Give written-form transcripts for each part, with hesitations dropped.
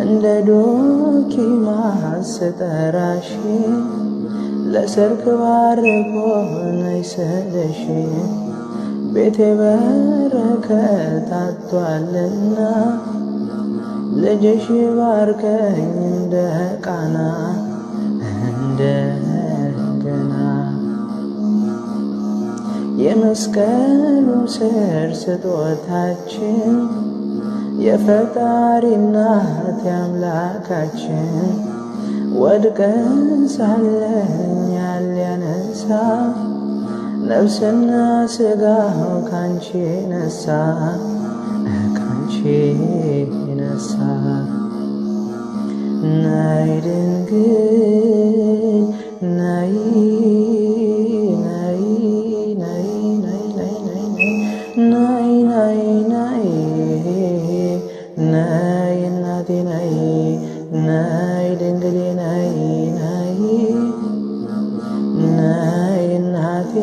እንደ ዶኪማስ ስጠራሽ ለሰርክ ባርኮ ነይ ስልሽ ቤቴ በረከት አጥቷልና ልጅሽ ባርከኝ እንደ ቃና እንደገና። የመስቀሉ ስር ስጦታችን የፈጣሪ እናት የአምላካችን ወድቀን ሳለን እኛን ሊያነሳ ነፍስና ስጋው ካንቺ ነሳ ካንቺ ነሳ። ነይ ድንግል ነይ ነይ ነይ ነይ ነይ ነይ ነይ ነይ ነይ እናቴ ነይ ነይ ድንግሌ ነይ ነይ ነይ እናቴ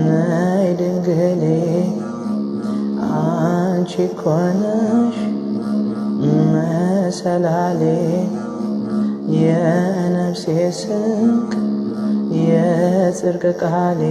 ነይ ድንግሌ አንቺ እኮ ነሽ መሰላሌ የነፍሴ ስንቅ የጽድቅ ቃሌ።